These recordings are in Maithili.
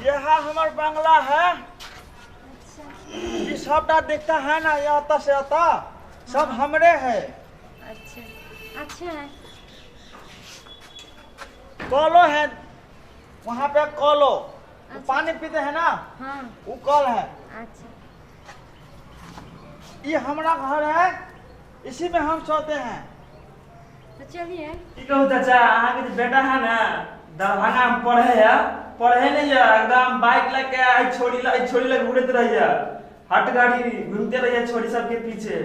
यह हमार बंगला है। अच्छा। ये सबटा देखता है ना, ये आता से आता सब हमरे है। अच्छा अच्छा है। कॉलो है वहाँ पे, कॉलो वो अच्छा। पानी पीते हैं ना। हाँ। वो कल है। अच्छा। ये हमारा घर है, इसी में हम सोते हैं। तो चलिए। की कहू चाचा, अहाँके जे बेटा है ना दरभंगा में पढ़े है, पढ़े नहीं है, एकदम बाइक लके आई छोड़ी ल आई छोड़ी लग उड़ैत रहैया, हट गाड़ी घूमते रहैया छोड़ी सबके पीछे।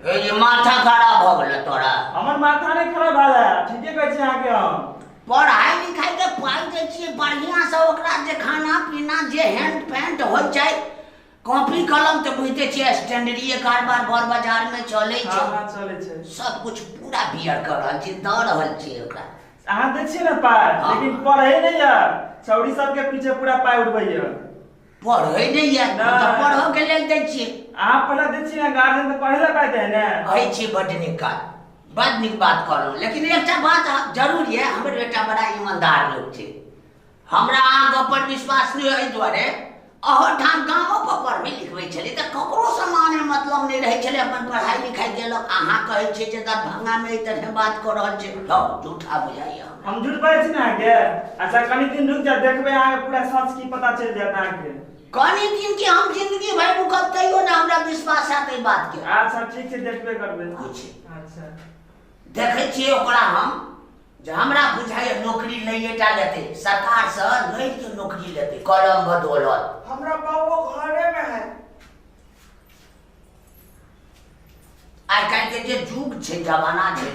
हे जे माथा खराब भऽ गेल तोरा। हमर माथा नहीं खराब भऽ है, ठीके कहै छी अहाँके हम। पढ़ाई लिखाई के पाइ दै छियै बढ़िआँ से, ओकरा जे खाना पीना जे हेंट पेंट होइ छै, कॉपी कलम तऽ बुझिते छियै स्टैंडरिये कारबार बर बाजार में चलै छै। हाँ, चलै छै। सब कुछ पूरा बियर कर रहल छियै, दऽ रहल छियै ओकरा। अहाँ दै छियै ने पाइ। हाँ। लेकिन पढ़े नहीं है, छौड़ी सबके पीछे पूरा पाइ उड़बैया। पढ़ै नहि यऽ नहि। तऽ पढ़ऽ के लेल दै छियै। अहाँ पढ़ा दै छियै ने, गार्जियन तऽ पढ़े ला पाइ दै है ने। कहै छियै बड्ड नीक काज, बड्ड नीक बात कहलहुँ, लेकिन एकटा बात जरूर यऽ, हमर बेटा बड़ा ईमानदार लोक छै। हमरा अहाँ गप्प पर विश्वास नहि एहि दुआरे, अहोठाम गामो पर पढ़बै लिखबै छलै तऽ ककरोसँ माने मतलब नहि रहै छलै, अपन पढ़ाइ लिखाइ केलक। अहाँ कहै छियै जे दरभंगामे एहि तरहे बात कऽ रहल छै, हौ झूठा बुझाइए हमरा। हम झूठ बाजै छी ने अहाँके? अच्छा कनी दिन रुकि जाउ, देखबै अहाँके पूरा सच की पता चलि जायत अहाँके। कनी दिन की, हम जिंदगी भरि रुकब तैयो ने हमरा विश्वास हैत एहि बातके। अच्छा ठीक छै, देखबे करबै। होइ छै। अच्छा। देखै छियै ओकरा हम, जे हमरा बुझाइए नौकरी लैएटा लेतै, सरकारसँ लड़ि के नौकरी लेतै कलम बदौलत। हमरा बाबू घरे में है। आइ काल्हि के जे युग छै, जमाना छै।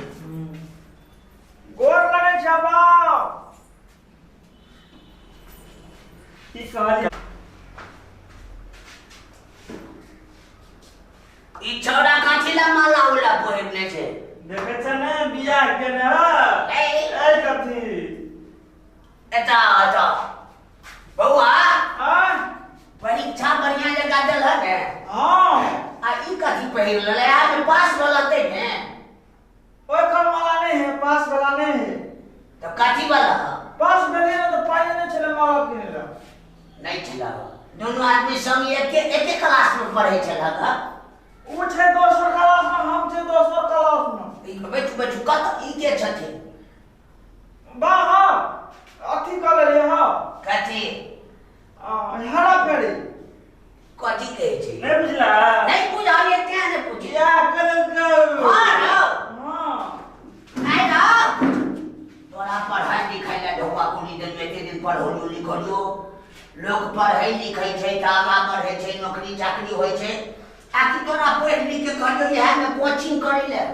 गोर लगै छै बाप। की कहलियै? ई छौड़ा कथी ला माला उला पहिरने छै? देखै छ ने बियाह केने ह। ए। ए कथी? एता एता बौआ। आँय? परीक्षा बढ़िया जकाँ देलह ने? हाँ। आ ई कथी पहिर लेले? आब पास भेल ने? ओहि कल वाला नहीं है, पास वाला नहीं है। तऽ कथी वाला ह? पास भेलै ने तऽ पाइ नहि छलै माला किनै लए। नहि छल? दुनू आदमी संग एके एके क्लास में पढ़ै छलक हँ? ओ छै दोसर क्लास में, हम छै दोसर क्लास में। ई बैठू बैठू, कत ई के छथिन? बाहर अथी कऽ लेलियै हँ। कथी? हेरा फेरी। कथी कहै छै? नहि बुझला? नहि बुझलियै तें ने पुछै। बियाह कऽ लेलकै। हँ रौ। हाँ। नहि रौ, तोरा पढ़ाइ लिखाइ लए ढौआ कुली देलियौ, एते दिन पढ़ौलियौ लिखौलियौ। लोक पढ़ै लिखै छै तऽ आगाँ बढ़ै छै, नौकरी चाकरी होइ छै, आकि तोरा पढ़ि लिख के कहलियौ इएहमे कोचिंग करै लए।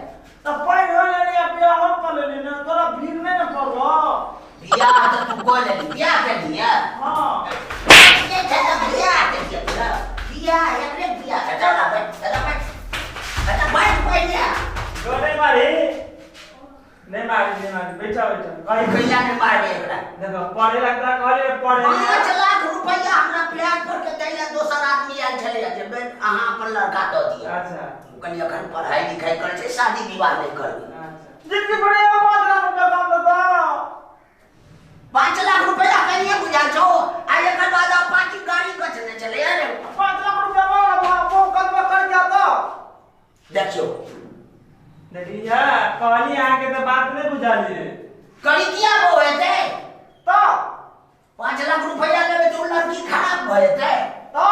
तऽ पढ़ि हो लेली आ बियाहो कऽ लेली ने, तोरा भीड़ नहि ने पड़लो। बियाह तऽ तू कऽ लेली, बियाह केलियै? हाँ। के छै तऽ बियाह केलियै? बियाह एकरे बियाह। एतऽ बैठ, एतऽ बैठ, एतऽ बैठ पहिले। जो नहि मारी, नहि मारी, नहि मारी, बैठा बैठा कही। रुपैआ नहि मारबै एकरा। देखो पढ़े लगता कहले पढ़े। 5 लाख रुपैआ हमरा प्यार पर के दै लए दोसर आदमी आयल छलैया जे अहाँ अपन लड़का दऽ दिअ। अच्छा। कनि अखन पढ़ाई लिखाई करै छै, शादी विवाह नहि करबै। अच्छा। जिंदगी भरि 5 लाख रुपया काम देता। 5 लाख रुपैआ कनिए बुझाइ छौ? आ एकर बाद अपाची गाड़ी गछने छलै अरे। 5 लाख रुपया मांग वो कदमा कर क्या तो। देखियौ। देखलियै, कहली अहाँके तऽ बात नहि बुझलियै। करी किया भऽ हेतै? तो 5 लाख रुपैआ लेबै तऽ ओ लड़की खराब भऽ जेतै? तो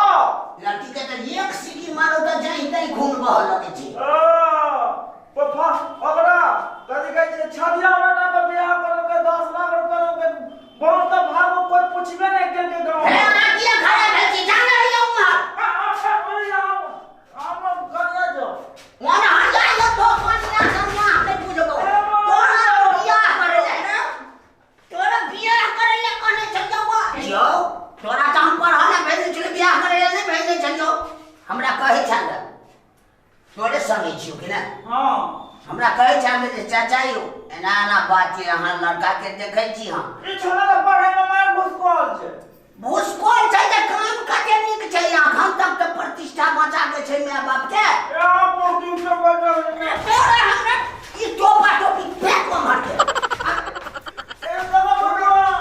लड़की के तऽ एक सीटी मारो तऽ जाहि ताहि खून बहऽ लगै छै। ओ पप्पा ओकरा कथी कहै छै, छदिया बेटा के बियाह करलकै, 10 लाख रुपया लेलकै, बहुत तऽ भागो कोई पुछबे नहि केलकै गाँव हे अहाँ किया खड़ा भेल छी? जा ने रहियौ उम्हर। ओना हरिया तो कनिया कनिया हम नहि बुझबौ। तोरा बियाह करै लए ने, तोरा बियाह करै लए कहने छलियौ। यौ तोरा तऽ हम पढ़ऽ लए भेजने छलियौ, बियाह करै लए नहि भेजने छलियौ। हमरा कहै छल, तोरे संगे छियौ कि ने? हाँ। हमरा कहै छल जे चाचा यौ, एना एना बात छै, अहाँ लड़का के देखै छी हम। ई छला तऽ पढ़ै में मार घुसकल छै। भूसकोल छै तऽ काम कते नीक छै, अखन तक तऽ प्रतिष्ठा बचा के छै my बाप के। यहाँ पोकी के बजल। तोरा हमरा ई टोपा टोपी फेंक उम्हर के। ए बाबा भगवान।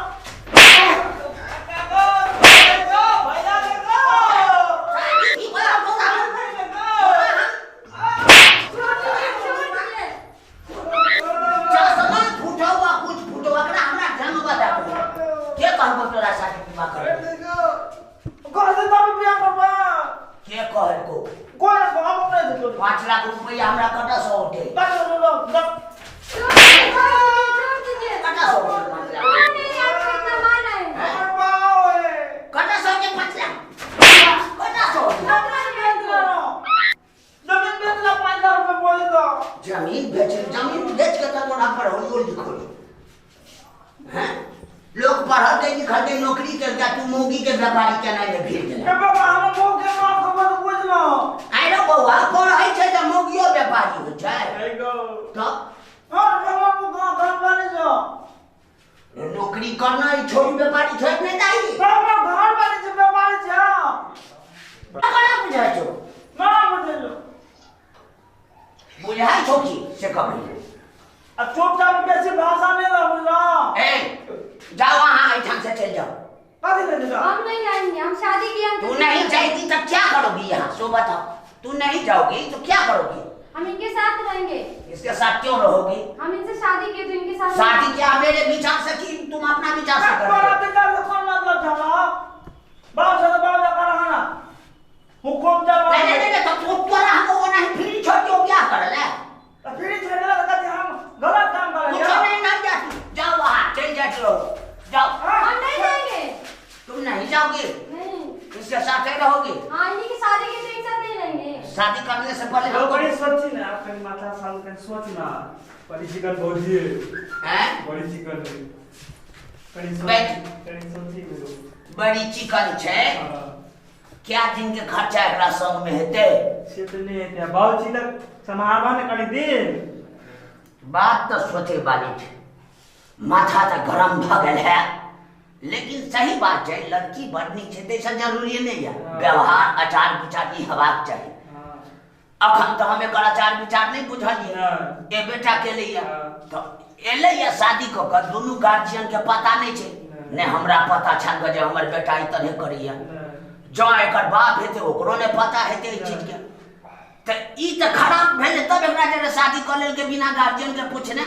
तोरा साथे विवाह करबो। घर से तब बियाह करबा। के कहल को? कोई हम नहीं देतो। 5 लाख रुपया हमरा कतऽ से औतै? बस लो लो छोड़ दीजिए। कतऽ से औतै 5 लाख? नहीं, आप कितना मार रहे हैं? हमर बाप है। कतऽ से औतै 5 लाख? कतऽ से औतै? जमीन बेच ला 5 लाख रुपया बोल दो। जमीन बेच, जमीन बेच के तऽ तोरा पढ़ौलियो लिखौलियो हैं? लोग पढ़लकै लिखलकै नौकरी केलकै, तू मौगी के व्यापारी केना ने भीड़ गेलै। ए बाबा हम मौगी के मार खबर बुझलो। आइरो बौआ पढ़ै छै तऽ मौगियो व्यापारी होइ छै। तऽ और बाबा गाँव घर वाले जो नौकरी करना ई छोड़ी व्यापारी छोड़ नहि दाही। बाबा घर वाले जो व्यापारी छै। केना बुझाइ छौ? ना बुझलो। बुझाइ छौ की से कभी? अब चुपचाप बेसी भाषा नहीं ला बुझलो। ए जाओ वहाँ एठाम से चल जाओ। कथी ले जाओ? हम नहीं जाएंगे, हम शादी किया। तू नहीं जाएगी तब क्या करोगी यहाँ? सो बताओ, तू नहीं जाओगी तो क्या करोगी? हम इनके साथ रहेंगे। इसके साथ क्यों रहोगी? हम इनसे शादी किए तो इनके साथ। शादी क्या मेरे विचार से कि तुम अपना विचार से करो? विचार से कौन मतलब था? बाप से बाप का रहा ना हुकुम चल। नहीं नहीं नहीं, तो तोरा हमको वो नहीं फ्री छोड़ के क्या कर ले? तो फ्री छोड़ ले तो हम गलत काम कर रहे हैं। नहीं नहीं जाती, जाओ वहाँ चल जाते रहो, जाओ। हम नहीं जाएंगे। तुम नहीं जाओगे? नहीं। इसके साथ ही रहोगे? हाँ, इन्हीं की शादी के तो एक साथ नहीं रहेंगे। शादी करने से पहले हम बड़ी सोची ना, आप कहीं माथा साल कहीं सोच ना, बड़ी चिकन बोलिए हैं? बड़ी चिकन कहीं सोच, कहीं सोची बड़ी चिकन छे। क्या दिन के खर्चा एकरा संग में हेते? से तो नहीं हेते बाबूजी तक सम्हारबा ने करी दिन। बात तो सोचे वाली छे, माथा तो गरम भ गेल है, लेकिन सही बात है, लड़की बढ़नी छै तैसँ जरूरी नहीं है। व्यवहार आचार विचार ई हेबाक चाही। अखन तऽ हम एकर आचार विचार नहीं बुझलियै। ए बेटा के लिए तऽ एलै या शादी कऽ कऽ दुनू गार्जियन के पता नहीं छै, ने हमरा पता छल जे हमर बेटा ई तरह करैया, जँ एकर बाप हेतै ओकरो नहि पता हेतै एहि चीजके, तऽ ई तऽ खराब भेलै। तब एकरा जरे शादी कऽ लेलकै बिना गार्जियन के पूछने,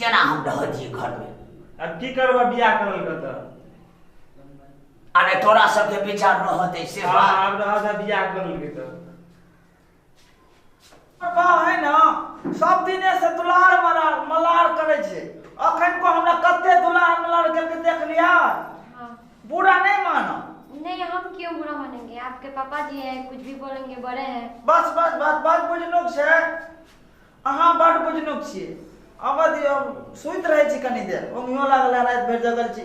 केना हम रहऽ दियै घरमे? अब की करबा बियाह करल के तऽ? अरे तोरा सबके विचार रहतै से बात। आब रहत बियाह करल के तऽ। बाबा है ना सब दिने से दुलार मलार करै छै। अखन को हमरा कते दुलार मलार करके देख लिया। बुरा नहीं मानो। नहीं, हम क्यों बुरा मानेंगे? आपके पापा जी हैं, कुछ भी बोलेंगे, बड़े हैं। बस बस बस बस बुझनुक छै अहाँ, बड बुझनुक छियै। अब दियौ सुति रहै छी कनी देर, ओंघियो लागल राति भरि जगल छी।